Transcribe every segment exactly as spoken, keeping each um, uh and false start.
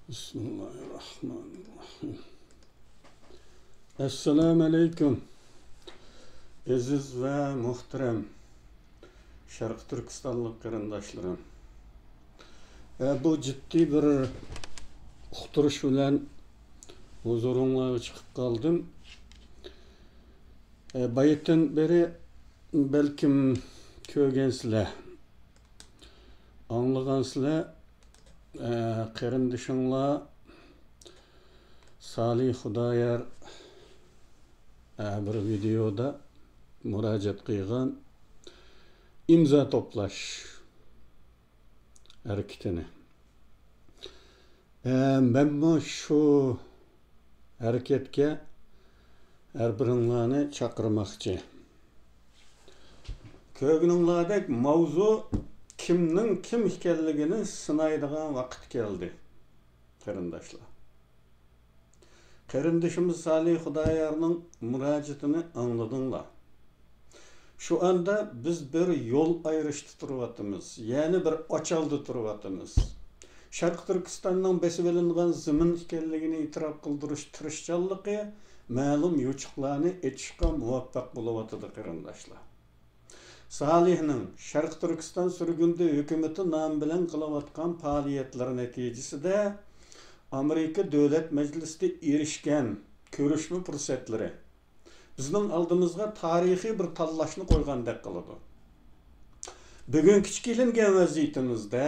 بىسمىللاھىررەھمانىررەھىم. ئەسسالامۇئەلەيكۇم، ئەزىز ۋە مۇھتەرەم شەرقىي تۈركىستانلىق قېرىنداشلىرىم. ئە، بۇ جىددىي بىر ئۇقتۇرۇش بىلەن ھۇزۇرۇڭلارغا چىقىپ قالدىم. ئە، بايىتىن بېرى بەلكىم كۆرگەنسىلەر، ئاڭلىغانسىلەر، ئە، قېرىندىشىڭلار سالىھ خۇدايار، ئە، بىر ۋىدېيودا مۇراجىئەت قىلغان ئىمزا توپلاش ھەرىكىتىنى. ئە، مەنمۇ شۇ ھەرىكەتكە ھەر بىرىڭلارنى چاقىرماقچى. كۆرگىنىڭلاردەك ماۋزۇ كىمنىڭ كىم ئىكەنلىكىنى سىنايدىغان ۋاقىت كەلدى، قېرىنداشلار. قېرىندىشىمىز سالىھ خۇدايارنىڭ مۇراجىئىتىنى ئاڭلىدىڭلار. شۇ ئاندا بىز بىر يول ئايرىشتا تۇرۇۋاتىمىز، يەنى بىر ئاچالدا تۇرۇۋاتىمىز. شەرقىي تۈركىستاننىڭ بېسىۋېلىنغان زېمىن ئىكەنلىكىنى ئېتىراپ قىلدۇرۇش تىرىشچانلىقى مەلۇم يوچۇقلارنى ئېچىشقا مۇۋەپپەق بولۇۋاتىدۇ، قېرىنداشلار. سالىھنىڭ شەرقىي تۈركىستان سۈرگۈندە ھۆكۈمىتى نامى بىلەن قىلىۋاتقان پائالىيەتلىرى نەتىجىسىدە ئامېرىكا دۆلەت مەجلىسىدە ئېرىشكەن كۆرۈشمە پۇرسەتلىرى بىزنىڭ ئالدىمىزغا تارىخىي بىر تاللاشنى قويغاندەك قىلىدۇ. بۈگۈنكىچە كېلىنگەن ۋەزىيىتىمىزدە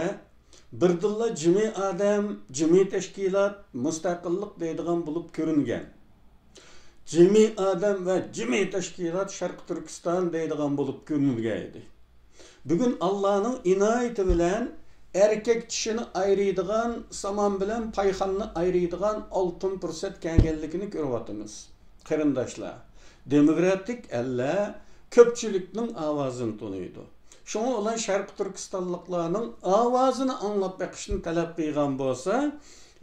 بىردىنلا جىمى ئادەم، جىمى تەشكىلات، مۇستەقىللىق دەيدىغان بولۇپ كۆرۈنگەن. جىمى ئادەم ۋە جىمى تەشكىلات شەرقىي تۈركىستان دەيدىغان بولۇپ كۆرۈنگەن ئىدى. بۈگۈن ئاللانىڭ ئىنايىتى بىلەن ئەركەك چىشىنى ئايرىيدىغان، سامان بىلەن پايخاننى ئايرىيدىغان ئالتۇن پۇرسەت كەلگەنلىكىنى كۆرۈۋاتىمىز. قېرىنداشلار، دېموكراتىك ئەللەر كۆپچىلىكنىڭ ئاۋازىنى تونۇيدۇ. شۇڭا ئۇلار شەرقىي تۈركىستانلىقلارنىڭ ئاۋازىنى ئاڭلاپ بېقىشنى تەلەپ قىلغان بولسا،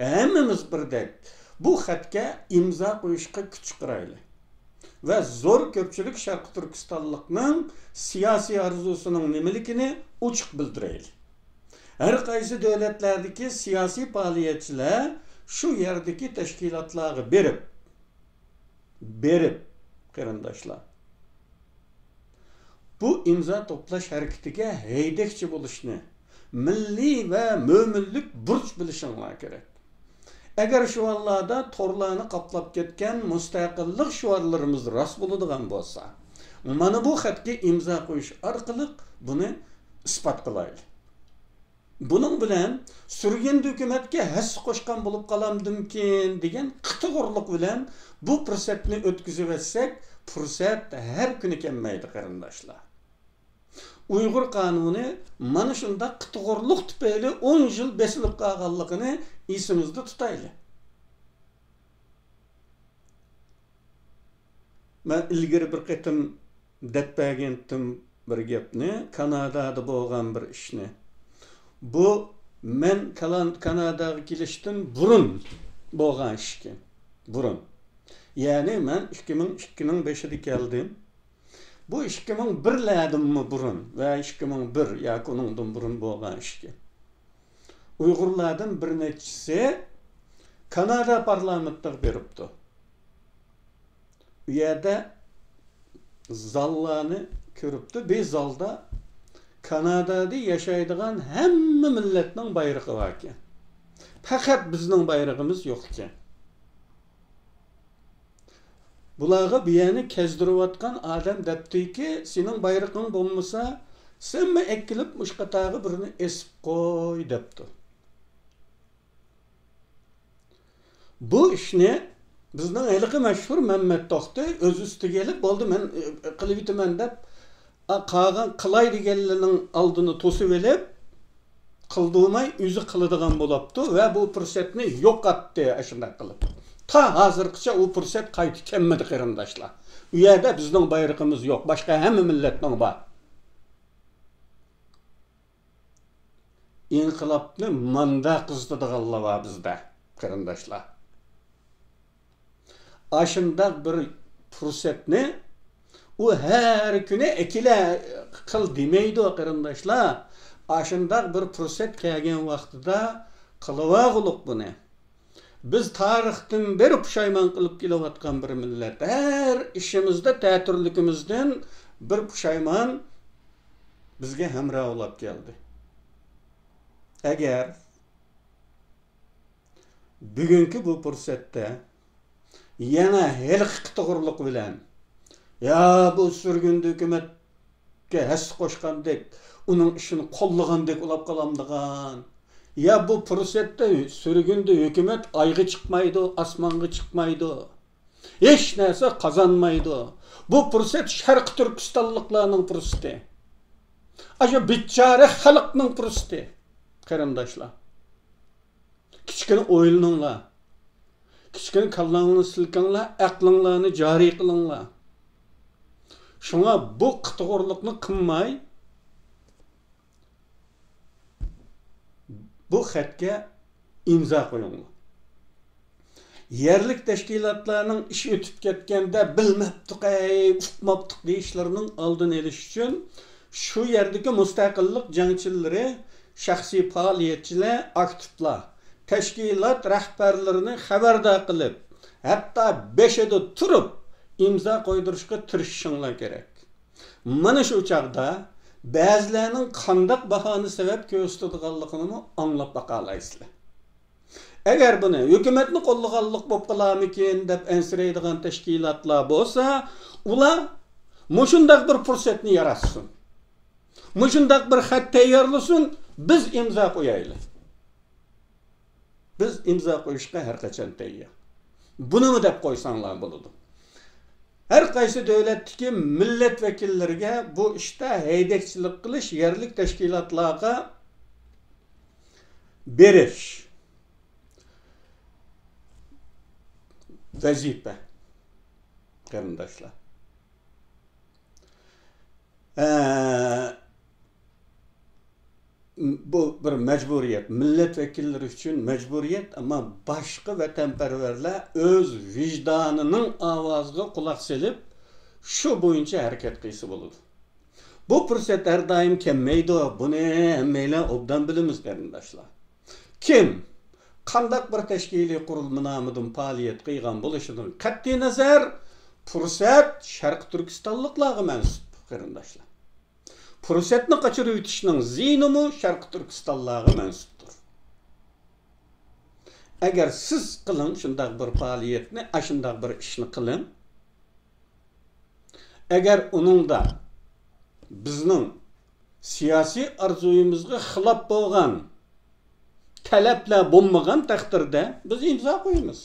ھەممىمىز بىردەك بۇ خەتكە ئىمزا قويۇشقا كۈچ چىقىرايلى. ۋە زور كۆپچىلىك شەرقىي تۈركىستانلىقنىڭ سىياسىي ئارزۇسىنىڭ نېمىلىكىنى ئوچۇق بىلدۈرەيلى. ھەر قايسى دۆلەتلەردىكى سىياسىي پائالىيەتچىلەر شۇ يەردىكى تەشكىلاتلارغا بېرىپ، بېرىپ، قېرىنداشلار، بۇ ئىمزا توپلاش ھەرىكىتىگە ھەيدەكچى بولۇشنى مىللىي ۋە مۆمىنلىك بۇرچ بىلىشىڭلار كېرەك. ئەگەر شۇ ھاللاردا تورلارنى قاپلاپ كەتكەن مۇستەقىللىق شوئارلىرىمىز راست بولىدىغان بولسا، مانا بۇ خەتكە ئىمزا قويۇش ئارقىلىق بۇنى ئىسپات قىلايلى. بۇنىڭ بىلەن سۈرگۈندە ھۆكۈمەتكە ھەسسە قوشقان بولۇپ قالامدىمكىن دېگەن قىتىغۇرلۇق بىلەن بۇ پۇرسەتنى ئۆتكۈزۈۋەتسەك، پۇرسەت ھەر كۈنى كەلمەيدۇ، قېرىنداشلار. ئۇيغۇر قانۇنى مانا شۇنداق قىتىغۇرلۇق تۈپەيلى ئون يىل بېسىلىپ قالغانلىقىنى ئېسىمىزدە تۇتايلى. مەن ئىلگىرى بىر قېتىم دەپ بەرگەنتىم بىر گەپنى، كانادادا بولغان بىر ئىشنى. بۇ مەن كالان-، كاناداغا كېلىشتىن بۇرۇن بولغان ئىشكەن. بۇرۇن. يەنى مەن ئىككى مىڭ ئىككىنىڭ بېشىدا كەلدىم. بۇ ئىككى مىڭ بىرلەردىنمۇ بۇرۇن ۋە ئىككى مىڭ بىر ياكى ئۇنىڭدىن بۇرۇن بولغان ئىشكەن. ئۇيغۇرلاردىن بىر نەچچىسى كانادا پارلامېنتىغا بېرىپتۇ. ئۇ يەردە زاللارنى كۆرۈپتۇ. بىر زالدا كانادادا ياشايدىغان ھەممە مىللەتنىڭ بايرىقى باركەن. پەقەت بىزنىڭ بايرىقىمىز يوق ئىكەن. بۇلارغا بۇ يەرنى كەزدۈرۈۋاتقان ئادەم دەپتۇكى، سېنىڭ بايرىقىڭ بولمىسا، سەنمۇ ئەكېلىپ مۇشۇ قاتارغا بىرنى ئېسىپ قوي، دەپتۇ. بۇ ئىشنى بىزنىڭ ھېلىقى مەشھۇر مەمەت توختى ئۆز ئۈستىگە ئېلىپ، بولدى، مەن، ئى، قىلىۋېتىمەن دەپ، ئا، قالغان قىلاي دېگەنلىرىنىڭ ئالدىنى توسۇۋېلىپ، قىلدۇرماي ئۆزى قىلىدىغان بولاپتۇ ۋە بۇ پۇرسەتنى يوقاتتى ئاشۇنداق قىلىپ. تا ھازىرغىچە ئۇ پۇرسەت قايتا كەلمىدى، قېرىنداشلار. ئۇ يەردە بىزنىڭ بايرىقىمىز يوق، باشقا ھەممە مىللەتنىڭ بار. ئىنقىلابنى ماندا قىزىتىدىغانلار بار بىزدە، قېرىنداشلار. ئاشۇنداق بىر پۇرسەتنى ئۇ ھەر كۈنى ئەكېلە قىل دېمەيدۇ، قېرىنداشلار. ئاشۇنداق بىر پۇرسەت كەلگەن ۋاقتىدا قىلىۋالغۇلۇق بۇنى. بىز تارىختىن بېرى پۇشايمان قىلىپ كېلىۋاتقان بىر مىللەت. ھەر ئىشىمىزدا تەتۈرلۈكىمىزدىن بىر پۇشايمان بىزگە ھەمراھ بولاپ كەلدى. ئەگەر بۈگۈنكى بۇ پۇرسەتتە يەنە ھېلىقى قىتىغۇرلۇق بىلەن، يا بۇ سۈرگۈندە ھۆكۈمەتكە ھەسسە قوشقاندەك، ئۇنىڭ ئىشىنى قوللىغاندەك ئۇلاپ قالامدىغان، يا بۇ پۇرسەتتە سۈرگۈندە ھۆكۈمەت ئايغا چىقمايدۇ، ئاسمانغا چىقمايدۇ، ھېچ نەرسە قازانمايدۇ. بۇ پۇرسەت شەرقىي تۈركىستانلىقلارنىڭ پۇرسىتى. ئاشۇ بىچارە خەلقنىڭ پۇرسىتى، قېرىنداشلار. كىچىككىنە ئويلىنىڭلار. كىچىككىنە كاللاڭلارنى سىلكىڭلار، ئەقلىڭلارنى جارى قىلىڭلار. شۇڭا بۇ قىتىغۇرلۇقنى قىلماي، بۇ خەتكە ئىمزا قويۇڭلار. يەرلىك تەشكىلاتلارنىڭ ئىش ئۆتۈپ كەتكەندە بىلمەپتۇق-ئەي، ئۇقماپتۇق دېيىشلىرىنىڭ ئالدىنى ئېلىش ئۈچۈن شۇ يەردىكى مۇستەقىللىق جەڭچىلىرى، شەخسىي پائالىيەتچىلەر، ئاكتىپلار، تەشكىلات رەھبەرلىرىنى خەۋەردار قىلىپ، ھەتتا بېشىدا تۇرۇپ ئىمزا قويدۇرۇشقا تىرىشىشىڭلار كېرەك. مانا شۇ چاغدا بەزىلەرنىڭ قانداق باھانە سەۋەب كۆرسىتىدىغانلىقىنىمۇ ئاڭلاپ باقالايسىلەر. ئەگەر بۇنى ھۆكۈمەتنى قوللىغانلىق بولۇپ قالارمىكىن دەپ ئەنسىرەيدىغان تەشكىلاتلار بولسا، ئۇلار مۇشۇنداق بىر پۇرسەتنى ياراتسۇن. مۇشۇنداق بىر خەت تەييارلىسۇن، بىز ئىمزا قويايلى. بىز ئىمزا قويۇشقا ھەر قاچان تەييار. بۇنىمۇ دەپ قويساڭلار بولىدۇ. ھەر قايسى دۆلەتتىكى مىللەت ۋەكىللىرىگە بۇ ئىشتا ھەيدەكچىلىك قىلىش، يەرلىك تەشكىلاتلارغا بېرىش ۋەزىپە، قېرىنداشلار. ئە، بۇ بىر مەجبۇرىيەت، مىللەت ۋەكىللىرى ئۈچۈن مەجبۇرىيەت، ئەمما باشقا ۋەتەنپەرۋەرلەر ئۆز ۋىجدانىنىڭ ئاۋازىغا قۇلاق سېلىپ، شۇ بويىچە ھەرىكەت قىلسا بولىدۇ. بۇ پۇرسەت ھەر دائىم كەلمەيدۇ، بۇنى ھەممەيلەن ئوبدان بىلىمىز، قېرىنداشلار. كىم قانداق بىر تەشكىلىي قۇرۇلما نامىدىن پائالىيەت قىلغان بولۇشىدىن قەتئىينەزەر، پۇرسەت شەرقىي تۈركىستانلىقلارغا مەنسۇپ، قېرىنداشلار. پۇرسەتنى قاچۇرۇۋېتىشنىڭ زىيىنىمۇ شەرقىي تۈركىستانلارغا مەنسۇپتۇر. ئەگەر سىز قىلىڭ شۇنداق بىر پائالىيەتنى، ئاشۇنداق بىر ئىشنى قىلىڭ. ئەگەر ئۇنىڭدا بىزنىڭ سىياسىي ئارزۇيىمىزغا خىلاپ بولغان تەلەپلەر بولمىغان تەقدىردە بىز ئىمزا قويىمىز.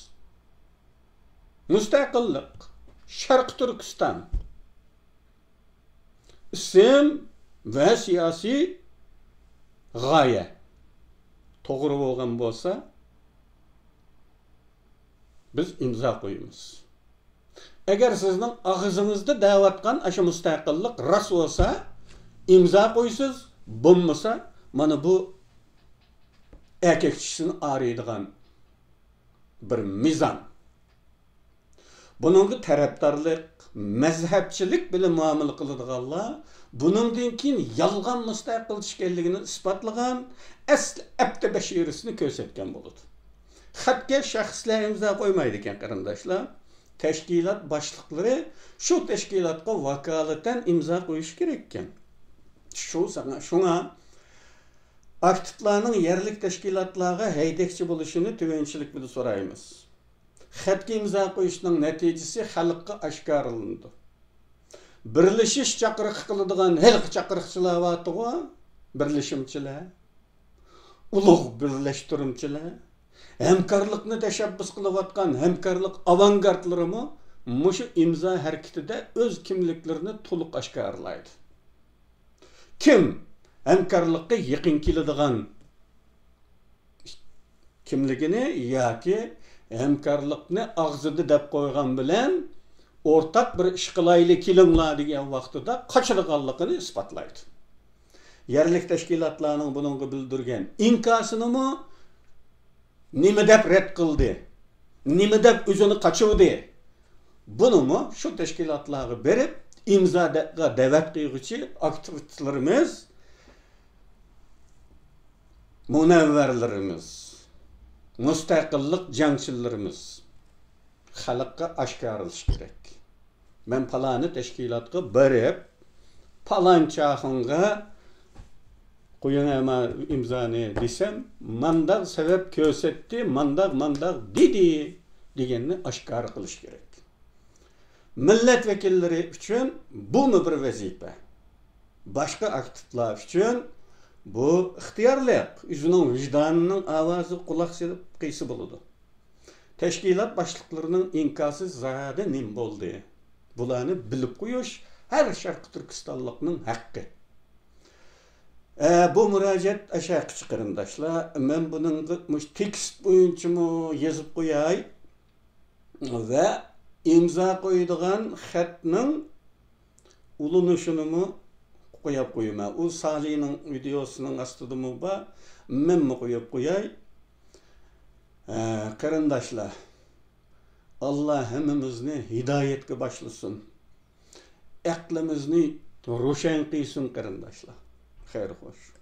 مۇستەقىللىق، شەرقىي تۈركىستان، ئىسىم ۋە سىياسىي غايە توغرا بولغان بولسا، بىز ئىمزا قويىمىز. ئەگەر سىزنىڭ ئاغزىڭىزدا دەۋاتقان ئاشۇ مۇستەقىللىق راست بولسا، ئىمزا قويىسىز، بولمىسا، مانا بۇ ئەركەك چىشىسىنى ئارىيدىغان بىر مىزان. بۇنىڭغا تەرەپدارلىق، مەزھەپچىلىك بىلەن مۇئامىلە قىلىدىغانلار بۇنىڭدىن كېيىن يالغان مۇستەقىلچى ئىكەنلىكىنى ئىسپاتلىغان ئەسلى ئەپتى بەشىرىسىنى كۆرسەتكەن بولىدۇ. خەتكە شەخسلەر ئىمزا قويمايدىكەن، قېرىنداشلار. تەشكىلات باشلىقلىرى شۇ تەشكىلاتقا ۋاكالىتەن ئىمزا قويۇشى كېرەككەن. شۇ ساڭا، شۇڭا ئاكتىپلارنىڭ يەرلىك تەشكىلاتلارغا ھەيدەكچى بولۇشىنى تۆۋەنچىلىك بىلەن سورايمىز. خەتكە ئىمزا قويۇشنىڭ نەتىجىسى خەلققە ئاشكارىلىنىدۇ. بىرلىشىش چاقىرىقى قىلىدىغان ھېلىقى چاقىرىقچىلار بارتىغۇ، بىرلىشىمچىلەر، ئۇلۇغ بىرلەشتۈرۈمچىلەر، ھەمكارلىقنى تەشەببۇس قىلىۋاتقان ھەمكارلىق ئاۋانگارتلىرىمۇ مۇشۇ ئىمزا ھەرىكىتىدە ئۆز كىملىكلىرىنى تولۇق ئاشكارىلايدۇ. كىم ھەمكارلىققا يېقىن كېلىدىغان كىملىكىنى ياكى ھەمكارلىقنى ئاغزىدا دەپ قويغان بىلەن ئورتاق بىر ئىش قىلايلى كېلىڭلار دېگەن ۋاقتىدا قاچىدىغانلىقىنى ئىسپاتلايدۇ. يەرلىك تەشكىلاتلارنىڭ بۇنىڭغا بىلدۈرگەن ئىنكاسىنىمۇ نېمە دەپ رەت قىلدى؟ نېمە دەپ ئۆزىنى قاچۇردى؟ بۇنىمۇ شۇ تەشكىلاتلارغا بېرىپ ئىمزاغا دەۋەت قىلغۇچى ئاكتىۋىستلىرىمىز، مۇنەۋۋەرلىرىمىز، مۇستەقىللىق جەڭچىلىرىمىز خەلققە ئاشكارىلىشى كېرەك. مەن پالانى تەشكىلاتقا بېرىپ، پالان چاخۇنغا قويۇڭ ئەمە ئىمزانى دېسەم، مانداق سەۋەب كۆرسەتتى، مانداق، مانداق دېدى دېگەننى ئاشكارا قىلىش كېرەك. مىللەت ۋەكىللىرى ئۈچۈن بۇمۇ بىر ۋەزىپە. باشقا ئاكتىپلار ئۈچۈن بۇ ئىختىيارلىق، ئۆزىنىڭ ۋىجدانىنىڭ ئاۋازىغا قۇلاق سېلىپ قىلسا بولىدۇ. تەشكىلات باشلىقلىرىنىڭ ئىنكاسى زادى نېمە بولدى؟ بۇلارنى بىلىپ قويۇش ھەر شەرقىي تۈركىستانلىقنىڭ ھەققى. ئە، بۇ مۇراجىئەت ئاشاقىچە قېرىنداشلار. مەن بۇنىڭغا مۇشۇ تېكىست بويىچىمۇ يېزىپ قوياي ۋە ئىمزا قويىدىغان خەتنىڭ ئۇلىنىشىنىمۇ قويۇپ قويىمەن. ئۇ سالىنىڭ ۋىدېئوسىنىڭ ئاستىدىمۇ بار. مەنمۇ قويۇپ قوياي. ئە، قېرىنداشلار، ئاللا ھەممىمىزنى ھىدايەتكە باشلىسۇن. ئەقلىمىزنى روشەن قىلسۇن، قېرىنداشلار. خەير خوش.